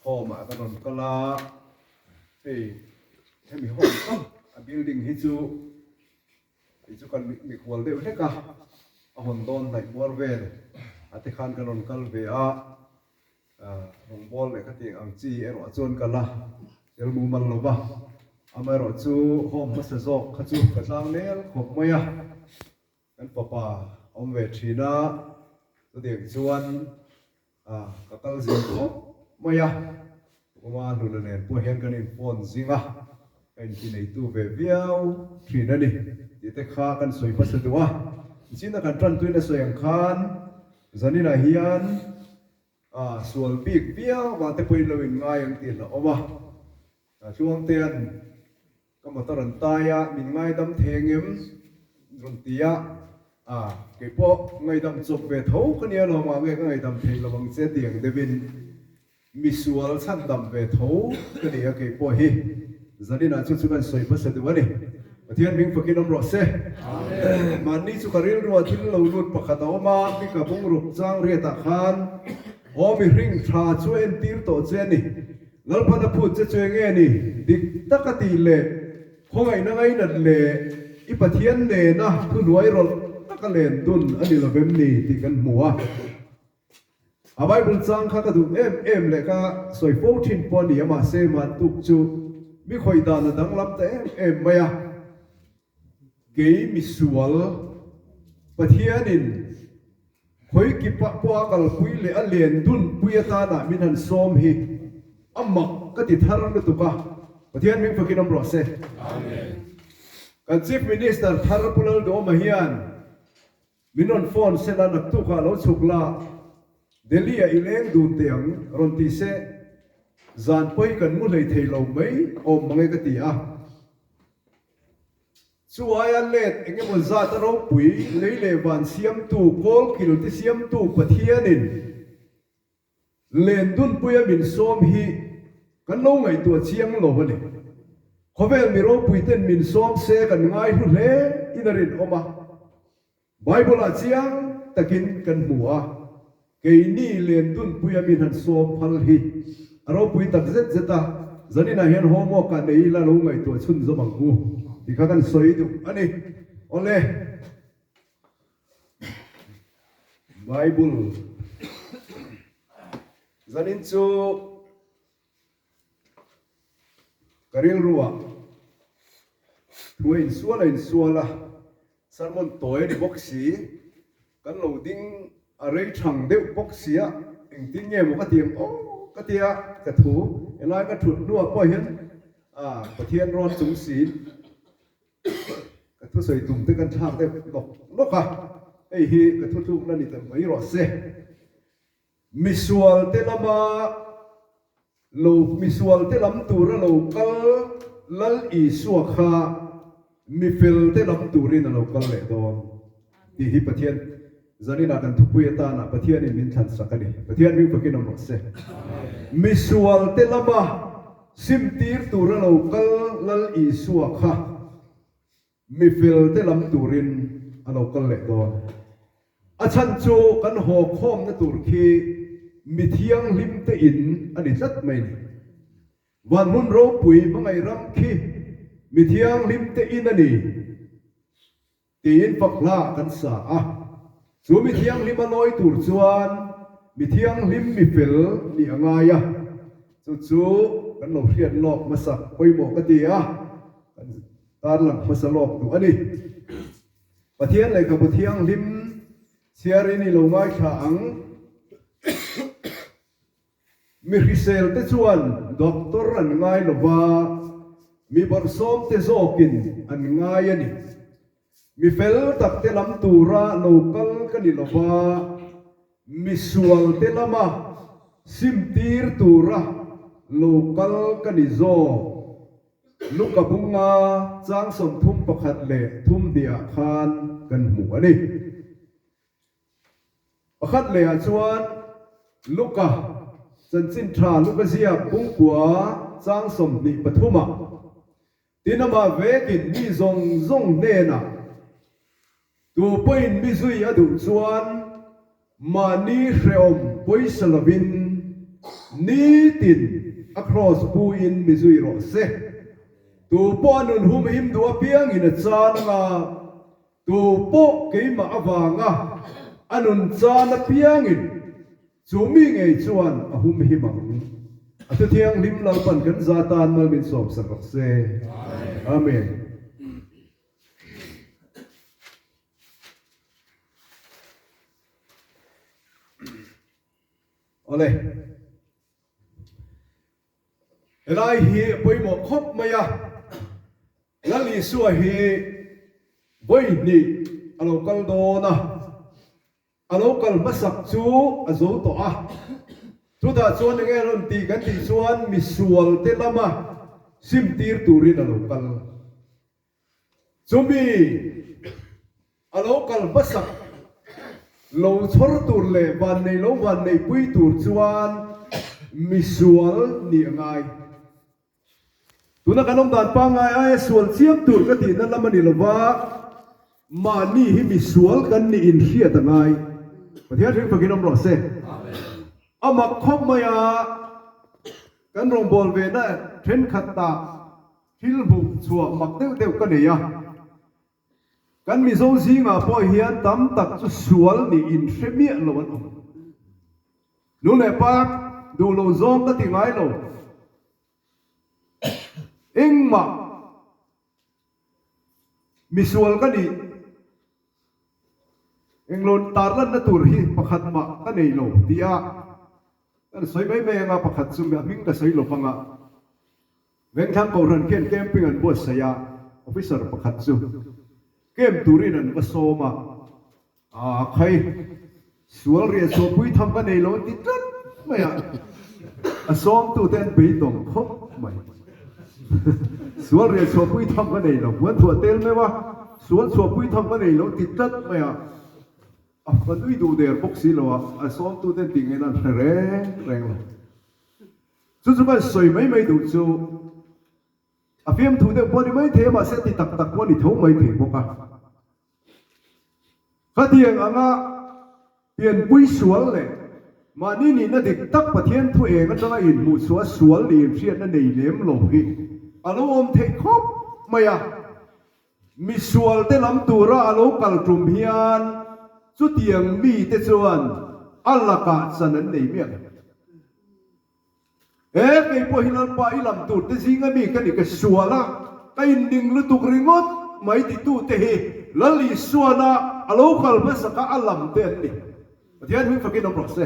Home ah ka rawn kal a, hei hemi home tak a building hi chu kei chu kan mikhual deuh hlek a, a hawn dawn hnaih muar vel a te khan kan rawn kal ve a, rawngbawl leh khatiang ang chi erawh chuan ka la tel mumal lo va, amaherawh chu home hmasa zawk kha chu ka tlang nel khawp mai a. Kan fapa awm ve thin a, chutiang chuan ka kal zing khawp mai a, Puma hluna nen pawh hian kan in phone zing a, ka inti neitu ve viau thin a ni tih te kha kan sawi hmasa duh a. Zina kan tantuin a sawi ang khan zaninah hian sual bik viau vang te pawhin lo inngai ang tih hlauhawm a, Tluangtea'n Ka motor an tai a, min ngaidam thei angem? Rawn ti a, Ah, kei pawh ngaidam chawp ve tho ka nia lo, mah nge ka ngaidam thei lo ang che ti ang deuhin misual chhandam ve tho ka ni a, kei pawh hi zaninah chu chu kan sawi hmasa duh a ni. Pathian hming fakin awm rawh se. Mahni chu ka rilruah thil lo lut pakhat a awm a, Mika bungruk chang riatah khan aw mihring tha chu a entir tawh che a ni. Lalpan a phut che chu enge ni? Dik tak a tih leh khawngaihna ngainat leh i Pathian nena thuhnuai rawlh taka len dun a ni lovem ni tih kan hmu a. A Bible chang kha ka duh em em leh ka sawi fo thin pawh a ni a, mahse mahtuk chu mi khawih dan a danglam ta em em mai a. Kei misual Pathianin Khawi kipah pawh a kalpui leh a len dun pui atana min han sawm hi a mak ka ti thar lutuk a, Pathian hming fakin awm rawh se. Kan Chief Minister thar Pu Lalduhawma hian min rawn phone sela naktukah lo chhuk la, Delhi-ah i leng dun teh ang rawn ti se, zan pawh hi kan mu hlei thei lo mai awm mange ka ti a. Chu aia let eng emaw zat a ropui lei leh van siamtu, kawlkil te siamtu Pathianin len dunpuia min sawm hi kan lo ngaihtuah chiang lo a ni. Khawvel mi ropuiten min sawm se kan ngai hlu hle in a rinawm a. Bible-ah chiang takin kan hmu a, keini Lendunpuia min han sawm phal hi a ropui tak zet zet a, zaninah hian homework-ah nei ila lo ngaihtuah chhunzawm ang u tih kha kan sawi duh a ni. Awle, Bible zanin chu Ka rilruah thu a insual a insual a, sermon tawi a ni bawk si, kan lo ding a rei thang deuh bawk si a, engtin nge maw ka ti ang aw ka ti a, ka thu helai ka thut hnuah pawh hian ah Pathian rawn chung si ka thusawi tum te kan thlak deuh nawk nawk a, hei hi ka thutlukna ni ta mai rawh se. Misual te lama lo misual te lam tura lo kal Lal Isua kha mifel te lam turin a lo kal leh dawn tih hi Pathian zaninah kan thupui atana Pathianin min thlan sak a ni. Pathian hming fakin awm rawh se. Misual te lama simtir tura lo kal Lal Isua kha Mifel te lam turin a lo kal leh dawn. A chhan chu kan haw khawmna tur khi mi thianghlim te in a ni tlat mai ni. Van hmun ropui hmangaih ram khi mi thianghlim te in a ni tiin fak hla kan sa a. Chu mi thianghlim a lawi tur chuan mi thianghlim mi fel nih a ngai a. Chu chu kan lo hriat lawk hmasak pawimawh ka ti a. Tarlang hmasa lawk duh a ni. Pathian lehkhabu thianghlim chhiarin i lo ngaithla ang. Mi hrisel te chuan doctor an ngai lo va, mi bawrhsawm te zawkin an ngai a ni. Mi fel tak te lam tura lo kal ka ni lo va, mi sual te lama simtir tura lo kal ka ni zawk. Luka bunga chang 31 leh thum hniah khan kan hmu a ni. Pakhat lehah chuan Luka chanchin tha Luka ziak bungkua chang 23 ah tin amah vekin mi zawng zawng hnenah tu pawhin mi zui a duh chuan mahni hrehawm pawisa lovin. Nitin a kraws pu in mi zui rawh se. Tu pawh a nun hum him duh apiangin a chan anga, tu pawh keimah avanga a nun chan apiangin chu mi ngei chuan a hum him ang. A thu thianghlim Lalpan kan za tan mal min sawmsak rawh se. Amen. Awle. Helai hi a pawimawh khawp mai a, Lal Isua hi vawi hnih a lo kal dawn a, a lo kal hmasak chu a zo tawh a, chutah chuan enge rawn tih kan tih chuan misual te lama sim tir turin a lo kal. Chumi a lo kal hmasak lo chhawr tur leh vannei lo vannei pui tur chuan misual nih a ngai. Tuna kan awm dan pangngai aia sual chiam tur ka tihna lam a ni lova, mahni hi misual kan nih inhriat a ngai. Pathian hring fakin awm rawh se. A mak khawp mai a, kan rawngbâwl vena ṭhenkhatah Thil hmuh chhuah mak deuh deuh ka nei a, kan Mizo zingah pawh hian tam tak chu sual nih inhre miah lo an awm. Nu leh pa duh lo zawng ka ti ngai lo. Engmah misual ka nih englo tarlanna tur hi pakhat mah ka nei lo tia kan sawi mai mai anga pakhat chu a hming ka sawi lo vanga. Vengthlang Kohhran khian camping an buatsaih a, officer pakhat chu camp turin an va sawm a, Aa khai, sual riah chhuah pui tham ka nei lo an ti tlat mai a, a sawmtute an beidawng khawp mai. Sual riah chhuah pui tham ka nei lo, huan thuah tel meuh a, sual chhuah pui tham ka nei lo an ti tlat mai a, a va nui duh der bawk si lo a, a sawmtute an tih ngaihna an hre reng reng lo. Chu chu kan sawi mai mai duh chu a fiamthu deuh pawh a ni mai thei a, mahse a ti tak tak pawh a ni tho mai thei bawk a. Khatiang anga pianpui sual leh mahni nihna dik tak Pathian thu eng atanga inhmuh chhuah sual nih inhriatna nei lem lo hi a lo awm theih khawp mai a. Misualte lam tura a lo kal tum hian chutiang mite chuan a lakah chan an nei miah lo. He kei pawh hi Lalpa i lam tur te zinga mi ka ni ka sual a, ka inning lutuk ringawt mai titute hi Lal Isuana a lo kal hmasaka a lam te an ni. Pathian hming fakin awm rawh se.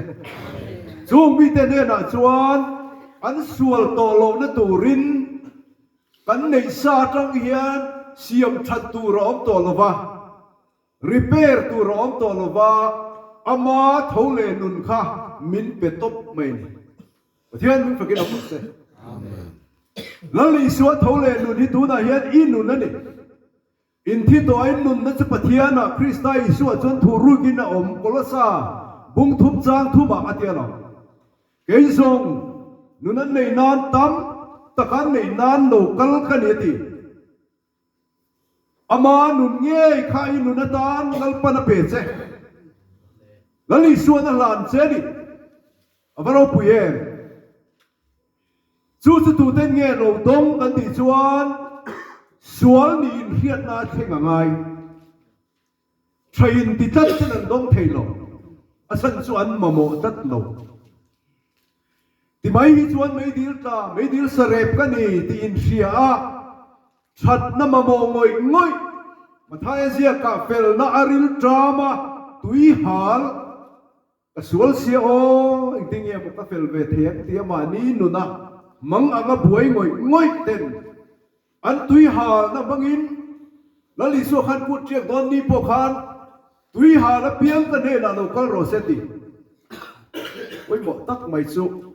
Chung mite hnenah chuan an sual tawh lohna turin kan neih sa atang hian siam that tur a awm tawh lo va. Repair tur a awm tawh lova, ama tho leh nun kha min pe tawp mai a ni. Pathian hming fakin awm rawh se. Lal Isua tho leh nun hi tunah hian i nun a ni. Inthi tawh a in nunna chu Pathianah Krista Isua chuan thu ruikin a awm Kolosa bung thum chang thumah a ti a lo. Kei zawng nun an neih nan tam tak an neih nan lo kal ka ni a ti. Ama nun ngei kha i nun atan Lalpan a pe che. Lal Isuan a hlan che a ni. A va ropui em? Chu chu tuten nge lo dawng kan tih chuan sual nih inhriatna a thleng a ngai. Tha in ti tlat ten an dawng thei lo, a chhan chu an mamawh tlat lo. Ti mai hi chuan meidil tla, meidil sarep ka ni tih in hria a, thatna mamawh ngawih ngawih. Mathaia ziakah felna a ril ṭam a, tui hal. Ka sual sia aw, engtin nge maw ka fel ve thei ang tia mahni nuna mang anga buai ngawih ngawih ten an tui halna hmangin Lal Isua khan kut ṭiak dawn ni pawh khan tui hal apiang ka hnenah lo kal rawh se ti. Pawimawh tak mai chu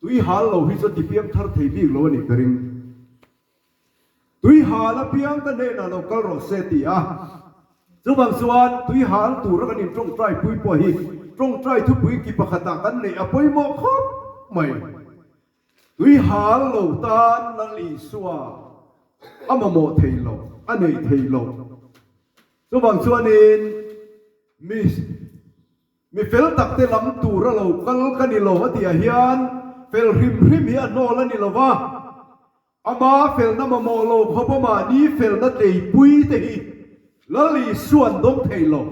tui hal lo hi chu a ti piang thar thei bik lo a nih ka ring. Tui hal apiang ka hnenah lo kal rawh se ti a. Chuvang chuan tui hal tura kan intawngtai pui pawh hi tawngtai thupui ki pakhatah kan neih a pawimawh khawp mai. Tui hal lo tan Lal Isua a mamawh thei lo, a neih thei lo. Chuvang chuanin mi. Mi fel takte lam tur a lo kal ka ni lo a tihah hian fel hrim hrim hi a hnawl a ni lo va, ama felna mamawh lo khawpa mahni felna tleipui te hi Lal Isua an dawng thei lo.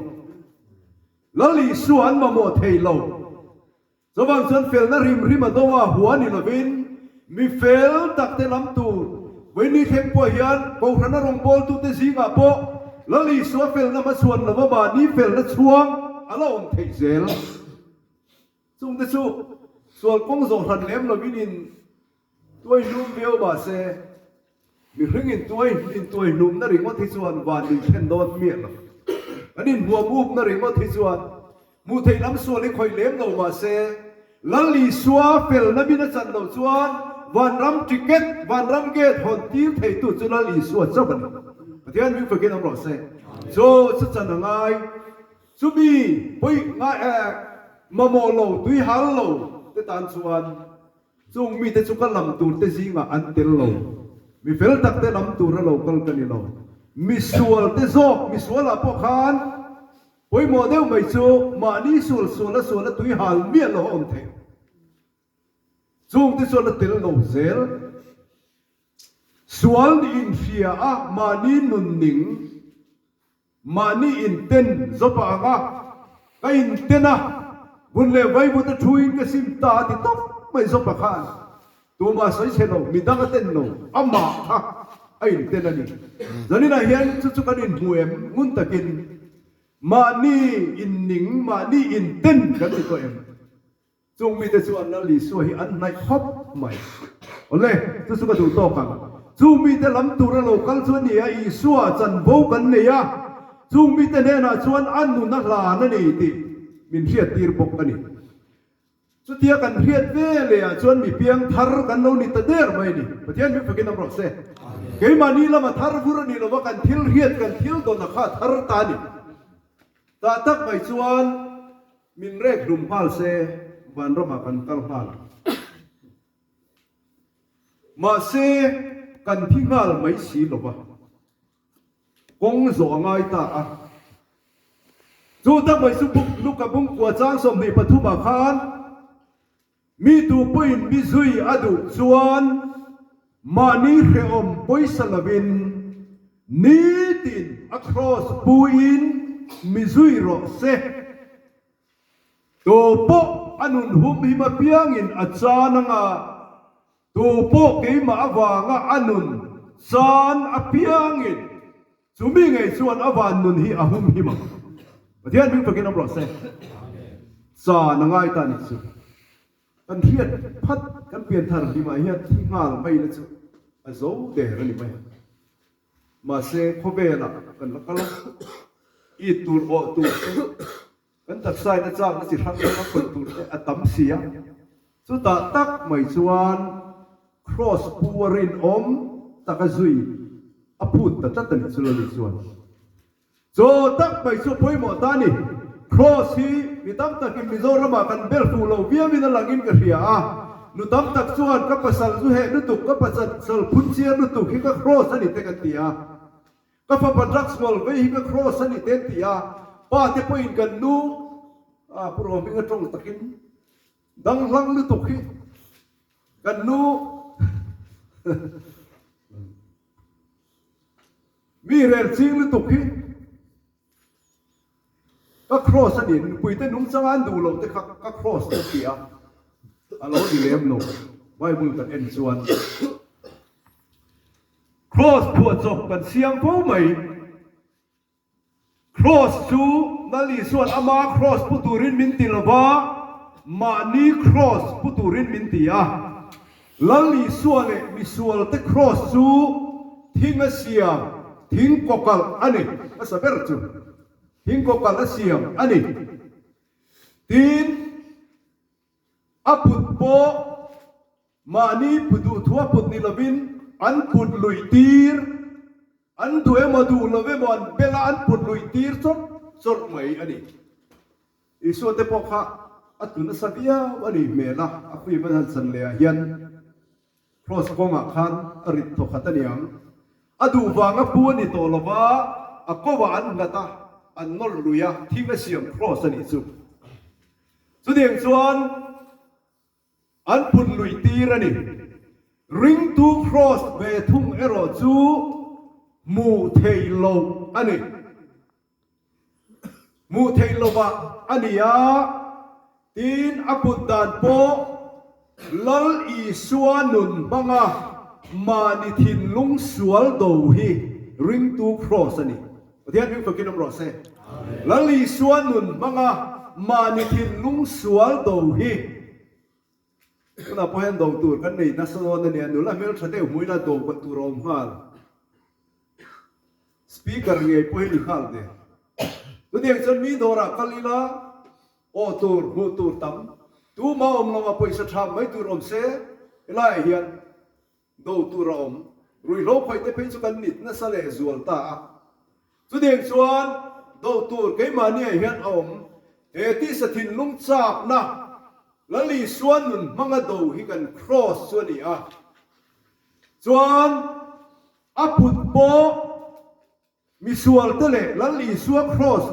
Lal Isua an mamawh thei lo. Chuvang chuan felna hrim hrim a do a, hua ni lovin mi fel takte lam tur vawiin thleng pawh hian Kohhrana rawngbawltute zingah pawh Lal Isua felna hmachhuan lova mahni felna chhuang a la awm theih zel. Chungte chu sual kawng zawh hran lem lovin in Tuai hlum viau mahse, mihring intuai intuai hlumna ringawt hi chuan van min thlen dawn miah lo. Kan inhuam upna ringawt hi chuan hmuh theih lam sual hi khawih lem lo mahse, Lal Isua felna min a chan loh chuan vanram ticket, vanram gate hawn tir theitu chu Lal Isua chauh a ni. Pathian hming fakin awm rawh se. Chaw chu chan a ngai. Chumi pawi ngai mamawh lo, tuihal lo te tan chuan Chung mite chu ka lam turte zingah an tel lo. Mi fel takte lam tura lo kal ka ni lo. Mi sualte zawk, mi sualah pawh khan pawimawh deuh mai chu mahni sual suala suala tui hal miah lo a awm theih. Chungte chuan a tel lo zel. Sual nih inhria a mahni nun ning. Mahni inten zawpa ang a, ka inten a, vun leh vaivut a thuin ka sim ta a ti tawp mai zawpa khan tumah sawi chhe lo, midang a ten lo, amah kha a inten a ni. Zaninah hian chu chu kan inhmu em? Ngun takin mahni inning, mahni inten kan ti tawh em? Chung mite chuan Lal Isua hi an hnaih khawp mai. Awle, chu chu ka duh tawk ang. Chung mite lam tura lo kal chu a ni a, Isua chanvo kan nei a, chung mite hnenah chuan a nun a hlan a ni tih min hriattir bawk a ni. Chutia kan hriat ve leh ah chuan mi piang thar kan lo ni ta der mai a ni. Pathian hming fakin awm rawh se. Keimahni lama thar vur a ni lova kan thil hriat, kan thil dawn a kha thar ta a ni. Tah tak mai chuan Min rek hlum nghal se vanramah kan kal nghal. Mahse, kan thi nghal mai si lo va, kawng zawh a ngai ta a. Chu tak mai chu Luka bungkua chang 23 ah khan, Mi tu pawhin mi zui a duh chuan mahni hrehawm pawisa lovin nitin a kraws puiin mi zui rawh se. Tu pawh a nun humhim apiangin a chan anga, tu pawh keimah avanga a nun chan apiangin chumi ngei chuan a van nun hi a humhim ang. Pathian hming fakin awm rawh se. Chan a ngai ta nih chu. Kan hriat phat kan pianthar hlimah hian thi nghal mai na chu a zo der a ni mai a. Mahse khawvelah kan la kal a, it tur awh tur te, kan taksain a chakna chi hrang hrang a khawih tur te a tam si a. Chutah tak mai chuan Kraws pu a rinawm taka zui a phut ta tlat a nih chu Lali chuan. Chaw tak mai chu pawimawh ta a ni. Kraws hi mi tam takin Mizoramah kan bel fuh lo viauin a langin ka hria a. Nu tam tak chuan ka pasal zu heh lutuk, ka pasal phun chiar lutuk hi ka kraws a ni te kan ti a. Ka fapa drugs ngawl vei hi ka kraws a ni te an ti a. Pa te pawhin kan nu, ah Pu Ruahminga tawng takin danglang lutuk hi kan nu Mi rel ching lutuk hi ka cross a ni, nupuite nungchanga an duh loh te kha ka cross ka ti a, a lo ni lem lo, Bible kan en chuan cross phuahchawp kan siam fo mai. Kraws chu Lal Isua'n ama kraws pu turin min ti lo va, mahni kraws pu turin min ti a. Lal Isua leh misualte kraws chu thing a siam, thing kawkalh a ni, hmasa ber chu thing kawkalh a siam a ni. Tin, a put pawh mahni put duhthua put ni lovin an put luih tir. An duh emaw duh lo emaw an bela an put luih tir chawrh chawrh mai a ni. Isua te pawh kha a tlu nasa viau a ni hmel a, a film an han chan leh ah hian Kraws kawngah khan a rit thaw khat a niang. A duh vanga pu a ni tawh lo va, a ko ah an nghat a, an nawr lui a, thing a siam Kraws a nih chu. Chutiang chuan an put lui tir a ni. Ringtu Kraws ve thung erawh chu hmuh theih loh a ni. Hmuh theih lovah a ni a, tin a put dan pawh Lal Isua nun hmanga mahni thinlung sual do hi ringtu Kraws a ni. Pathian hming fakin awm rawh se. Lal Isua nun hmanga mahni thinlung sual do hi tunah pawh hian do tur kan nei nasa dawn a nia, nula hmeltha deuh hmuina do tur a awm nghal. Speaker ngei pawh hi ni nghal ve. Chutiang chuan mi dawrah kal ila aw tur, hmuh tur tam, tuma awm lo a pawisa tha mai tur awm se, helaiah hian do tur a awm. Ruihhlo khawih te phei chu kan nit nasa leh zual ta a. Chutiang chuan do tur keimahniah hian a awm. He tisa thinlung chakna Lal Isua nun hmanga do hi kan cross chu a ni a. Chuan a put pawh misualte leh Lal Isua Kraws,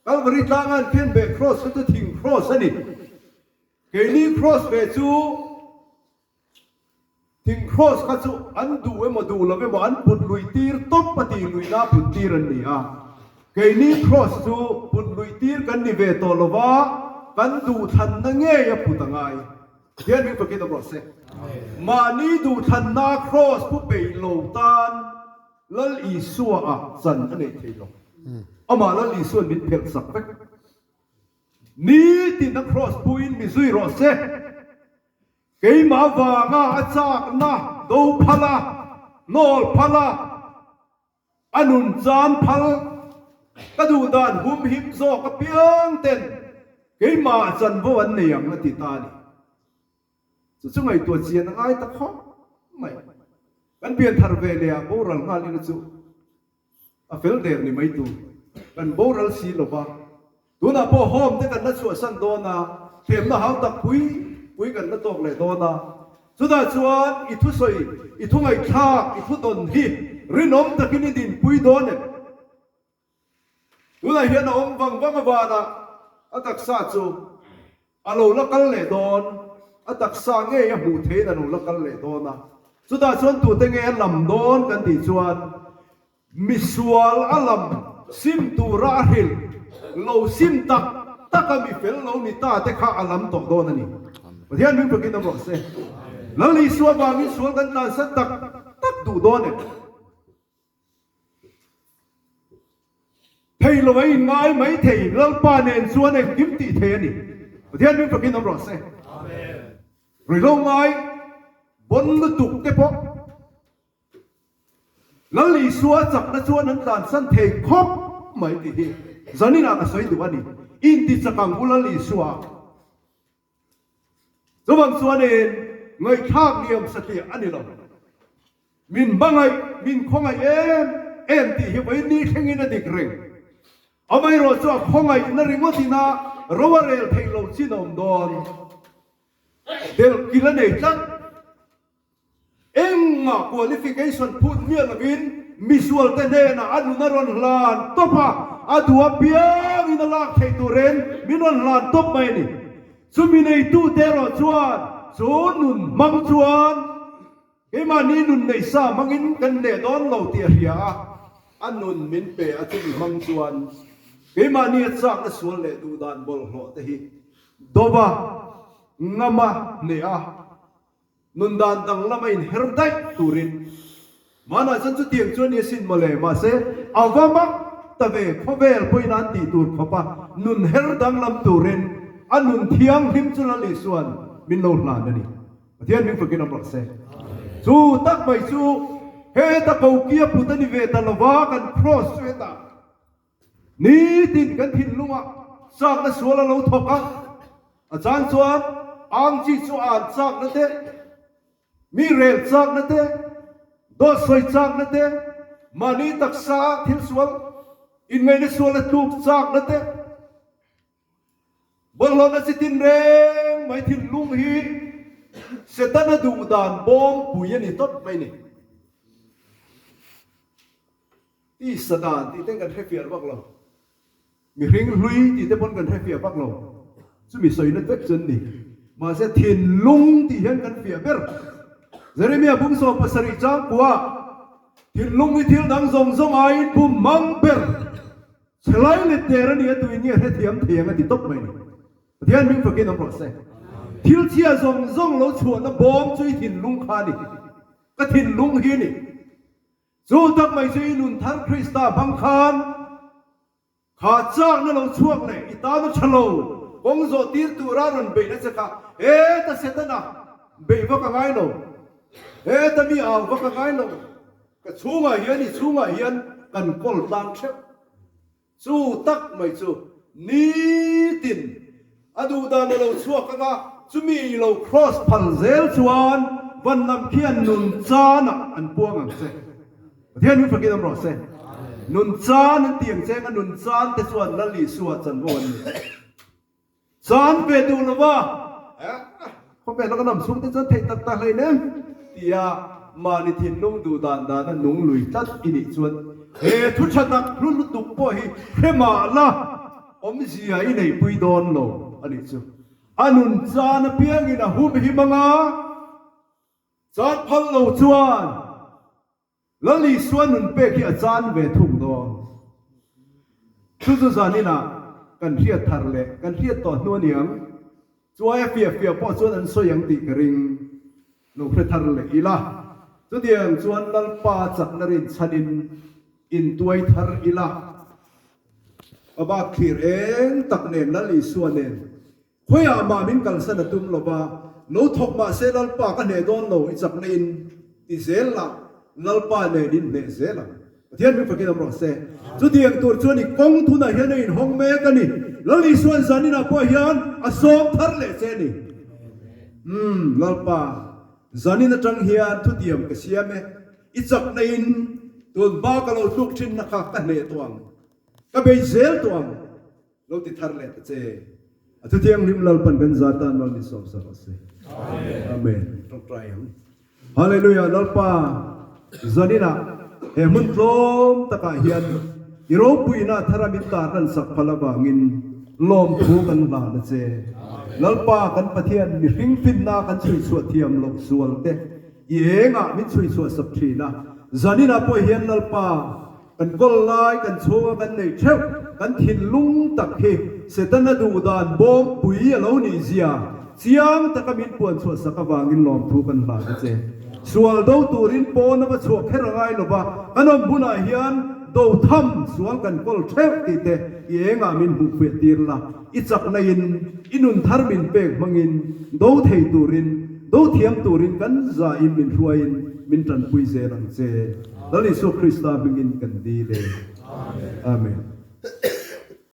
Kalvari tlanga an khenbeh Kraws kha chu thing Kraws a ni. Keini Kraws ve chu thing Kraws kha chu an duh emaw duh lo emaw an put lui tir tawp a tih luihna put tir an ni a. Keini Kraws chu put lui tir kan ni ve tawh lo va, kan duhthlanna ngei a put a ngai. Pathian hming fakin awm rawh se. Mahni duhthlanna Kraws pu peih lo tan Lal Isua ah chan a neih thei lo. Amah Lal Isua'n min phelh sak vek. Nitin a Kraws puin mi zui rawh se. Keimah vanga a chakna do phal a, hnawl phal a, A nun chan phal ka duh dan humhim zawk apiang ten keimah chanvo an nei ang a ti ta a ni. Chu chu ngaihtuah chian a ngai ta khawp mai. Kan pianthar ve leh ah boral nghal ila chu a fel der ni mai tur. Kan boral si lo va. Tunah pawh home te kan la chhuahsan dawn a, thlemna hau tak pui pui kan la tawk leh dawn a. Chutah chuan i thusawi, i thu ngaihthlak, i thu dawn hi rinawm takin i dinpui dawn em? Tunah hian a awm vang vang avanah a taksa chu a lo la kal leh dawn, a taksa ngei a hmuh theihin a lo la kal leh dawn a. Chutah chuan tute nge a lam dawn kan tih chuan Misual a lam sim tura a hrilh lo sim tak tak a mi fel lo ni ta te kha a lam tawh dawn a ni. Pathian hming fakin awm rawh se. Lal Isua vangin sual kan tlansan tak tak duh dawn em? Thei lo a inngai mai thei Lalpa nen chuan engkim tih thei a ni. Pathian hming fakin awm rawh se. Ruihhlo ngai bon lutuk te pawh Lal Isua chakna chuan an tlansan thei khawp mai tih hi zaninah ka sawi duh a ni. Inti chak ang u Lal Isua. Chuvang chuanin ngaihthlak liam satliah a ni lo. Min hmangaih, min khawngaih em em tih hi vawiin ni thlengin a dik reng. Amaherawh chu a khawngaihna ringawt ina ro a rel theih loh chin a awm dawn. Delhkil a nei tlat. Engmah qualification phut miah lovin misualte hnenah a nun a rawn hlan tawp a, a duh apiangin a lak theih turin min rawn hlan tawp mai a ni. Chumi neitute erawh chuan chu nun hmang chuan keimahni nun nei sa hmangin kan hneh dawn lo tih a hria a, a nun min pe a chumi hmang chuan keimahni a chakna sual leh duhdan bawlhhlawh te hi dova ngama hneh a. Nun dan danglam a inher daih turin Manah chuan chutiang chu a ni asin mawle, mahse a va mak ta ve khawvel pawhin an tih tur khawp a nun her danglam turin a nun thianghlim chu Lal Isua'n min lo hlan a ni. Pathian hming fakin awm rawh se. Chu tak mai chu heta kokia put a ni ve ta lova kan cross chu hetah Nitin kan thinlungah chakna sual a lo thawk a, a chang chuan ang chi chu an chakna te, mi rel chakna te, dawt sawi chakna te, mahni taksa thil sual, inngaihna sual a tluk chakna te, bawlhhlawhna chi tin reng mai thinlung hi Setana duh dan bawmpui a ni tawp mai ni. Tisa dan tih ten kan hrefiah vak lo. Mihring hlui tih te pawn kan hrefiah vak lo. Chumi sawina vek chu an ni. Mahse thinlung tih hian kan fiah ber. Jeremia bung 70 chang kua thinlung hi thil dang zawng zawng aiin bum mang ber. Chhelai let der a ni a tuin nge hrethiam thei ang a ti tawp mai ni. Pathian hming fakin awm rawh se. Thil chhia zawng zawng lo chhuahna bawm chu i thinlung kha a ni. Ka thinlung hi a ni. Chu tak mai chu i nun thar Krista hmang khan kha chakna lo chhuak leh i tana tha lo kawng zawh tir tura rawn beihna che kha heta Setana beih vak a ngai lo, heta mi au vak a ngai lo, ka chhungah hian i chhungah hian kan kawl tlang theuh. Chu tak mai chu nitin a duh dan a lo chhuak ang a, chumi i lo cross phal zel chuan van lam khian nun chanah an puang ang che. Pathian min fakin awm rawh se. Nun chan an ti ang che anga nun chan te chuan Lal Isua chanvo an ni. Chan ve duh lova, khawvel a kan awm chhung te chuan theih tak tak hlein em? tia mahni thinlung duh dan dana nung lui tlat i nih chuan he thu tha tak hlu lutuk pawh hi hre mah la awmzia i neihpui dawn lo a nih chu. A nun chan apiangin a hum him anga chan phal lo chuan Lal Isua nun pek hi a chan ve thung dawn. Chu chu zaninah kan hriat thar leh kan hriat tawh hnu aniang. Chuaia fiah fiah pawh chuan an sawi ang tih ka ring lo hre thar leh ila. Chutiang chuan Lalpa chakna rinchhanin intuai thar ila. A bak thlir eng tak nen Lal Isua nen Khawiah mah min kalsan a tum lo va, lo thawk mah se Lalpa ka hneh dawn lo i chakna in ti zel la, Lalpa nen in hneh zel ang. Pathian min fakin awm rawh se. Chutiang tur chuan i kawng tunah hian a inhawng mek a ni. Lal Isua'n zaninah pawh hian a sawm thar leh che a ni. Umm, Lalpa, zanin atang hian thutiam ka siam e. I chakna in tun hma ka lo tluk thinna kha ka hneh tawh ang. Ka bei zel tawh ang. Lo ti thar leh ta che. A thu thianghlim Lalpan kan za tan mal min sawm sa rawh se. Amen. Tawngtai ang. Hallelujah Lalpa zaninah he hmun tlawm takah hian i ropuina thara min tar lan sak phal avangin lawmthu kan hlan a che. Lalpa kan Pathian mihring finna kan chhui chhuah thiam loh sual te i engah min chhui chhuah sak thin a. Zaninah pawh hian Lalpa Kan kawl lai kan chhunga kan neih theuh kan thinlung tak hi Setana duh dan bawmpui a lo nih zia chiang taka min puan chhuah sak avangin lawmthu kan hlan a che. Sual do turin pawn a va chhuah kher a ngai lova, kan awm hunah hian do tham sual kan kawl theuh tih te i engah min hmuh fiah tir la, i chakna in i nun thar min pek hmangin do thei turin, do thiam turin kan zain min hruaiin min tanpui zel ang che. Lal Isua Krista hmingin kan dil e. Amen.